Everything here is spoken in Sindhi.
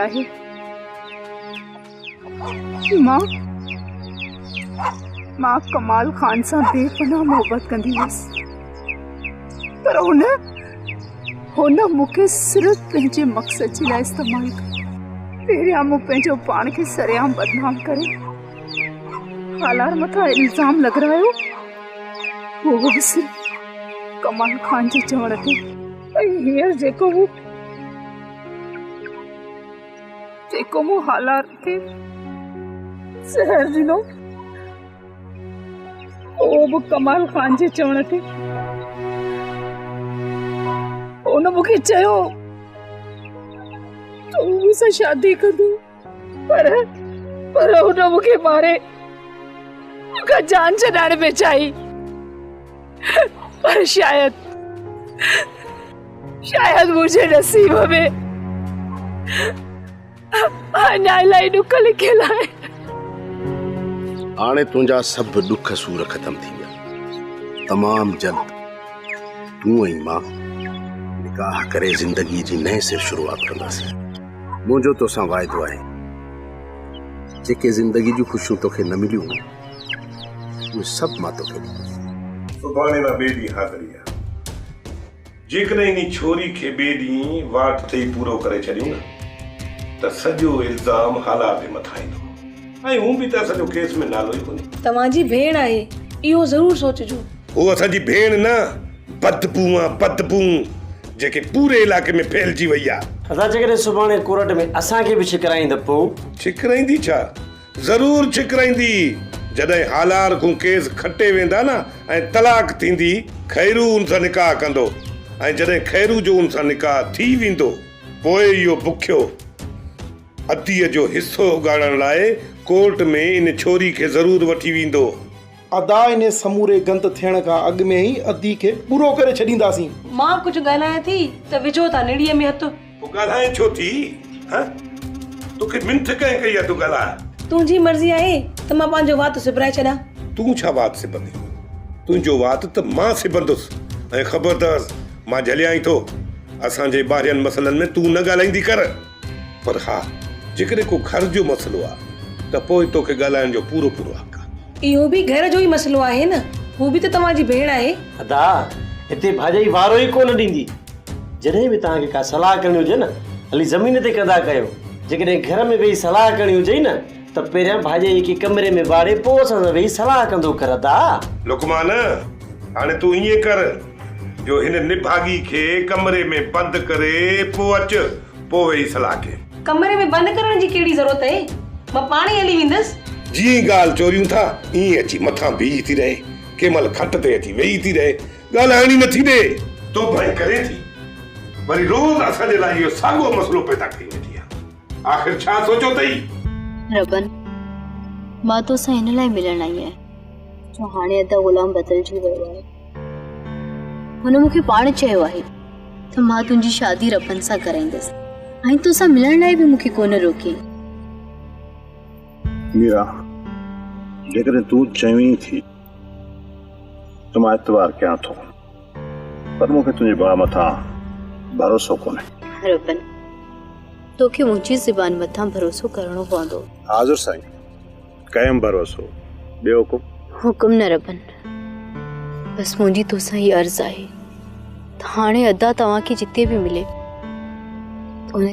آهي. مان مان ڪمال خان سان بي پناهه محبت ڪندي هيس پر هن هن مون کي صرف پنهنجي مقصد جي لاء استعمال ڪيو. پهريان مون پنهنجو پاڻ کي سرعام بدنام ڪري هالار مٿان الزام لڳرايو، اهو به صرف ڪمال خان جي چوڻ تي. ۽ هينئر جيڪو مون جيڪو مون هالار کي زهر ڏنو، اهو به ڪمال خان جي چوڻ تي. هن مون کي چيو ته هو مون سان شادي ڪندو، پر پر هن مون کي ماري مون کان جان ڇڏائڻ پئي چاهي. پر شايد شايد منهنجي نصيب ۾ اڃا الاهي ڏک لکيل آهن. هاڻي تنهنجا سڀ ڏک سور ختم ٿي ويا. تمام جلد تون ۽ مان نڪاح ڪري زندگيء جي نئين سر شروعات ڪنداسين. منهنجو توسان واعدو آهي، جيڪي زندگي جون خوشيون توکي نه مليون هيون، اهي سڀ مان توکي ڏيندس. سڀاڻي نه ٻئي ڏينهن حاضري آ. جيڪڏهن انهي ڇوري کي ٻئي ڏينهن واٽ تي ئي پورو ڪري ڇڏيون نه ته سڄو الزام هالار جي مٿان ايندو ۽ هون به ته اسان جو ڪيس ۾ نالو ئي ڪونهي. توهان جي ڀيڻ آهي اهو ضرور سوچجو. هو اسان جي ڀيڻ نه بدبوء آ بدبوء جيڪي پوري علائقي ۾ ڦهلجي وئي آ. ادا جيڪڏهن سڀاڻي ڪورٽ ۾ اسان کي به ڇڪرائين ته پوء؟ ڇڪرائيندي ڇا؟ ضرور ڇڪرائيندي. جڏهن هالار کون ڪيس کٽي ويندا نه ۽ طلاق ٿيندي، خيرو ان سان نڪاح ڪندو ۽ جڏهن خيرو جو ان سان نڪاح ٿي ويندو، پوء اهو بکيو اديء جو حصو اڳاڙڻ لاء ڪورٽ ۾ ان ڇوري کي ضرور وٺي ويندو. ادا انهي سموري گند ٿيڻ کان اڳ ۾ ئي ادي کي پورو ڪري ڇڏينداسين. مان ڪجهه ڳالهايان ٿي ته وجهو ٿا نڙيء ۾ هٿ. پوء ڳالهائين ڇو ٿي؟ هه؟ توکي منٿ ڪنهن ڪئي آ تون ڳالهاء. تنهنجي مرضي آهي ته مان پنهنجو وات سبرائي ڇڏان. تون ڇا وات سبندين؟ تنهنجو وات ته مان سبندس ۽ خبردار مان جهليائين ٿو. اسان جي ٻاهرين مسئلن ۾ تون نه ڳالهائيندي ڪر. پر ها جيڪڏهن ڪو گهر جو مسئلو آ ته پوء توکي ڳالهائڻ جو پورو پورو حق آ. اهو به گهر جو ئي مسئلو آهي نه، هو به ته توهان جي ڀيڻ آهي. ادا هتي ڀاڄائي وارو ئي ڪونه ڏيندي. جڏهن به توهان کي ڪا صلاح ڪرڻي هجي نه هلي زمين تي ڪندا ڪيو. جيڪڏهن گهر ۾ ويهي صلاح ڪرڻي هجئي نه ته پهريان ڀاڄائيء کي ڪمري ۾ واڙي پوء اسان سان ويهي صلاح ڪندو ڪر ادا. لقمان، هاڻي تون ائين ڪر جو هن نڀاڳي کي ڪمري ۾ بند ڪري پوء اچ، پوء ويهي صلاح ڪيون. ڪمري ۾ بند ڪرڻ جي ڪهڙي ضرورت اهي؟ مان پاڻ ئي هلي ويندس. جيئن ئي ڳالهه چوريون ٿا، ائين اچي مٿان بيهي ٿي رهي. ڪنهن مهل کٽ تي اچي ويهي ٿي رهي. ڳالهائڻ ئي نٿي ڏي. توبهه ئي ڪرين ٿي. وري روز اسان جي لاء اهو ساڳيو مسئلو پيدا ڪئي ويٺي آ. آخر ڇا سوچيو اٿئي؟ ربن، مان توسان ان لاء ملڻ آئي آهيان جو هاڻي ادا غلام بدلجي ويو آهي. هن مون کي پاڻ چيو آهي ته مان تنهنجي شادي ربن سان ڪرائيندس ۽ توسان ملڻ لاء به مون کي ڪونه روڪيائين. ميرا، جيڪڏهن تون چوين ٿي ته مان اعتبار ڪيان ٿو، پر مون کي تنهنجي ڀاء مٿان ڀروسو ڪونهي. ربن، توکي منهنجي زبان مٿان ڀروسو ڪرڻو پوندو. حاضر سائين، ڪيم ڀروسو. ٻيو حڪم؟ حڪم نه ربن، بس منهنجي توسان هي عرض آهي ته هاڻي ادا توهان کي جتي به ملي.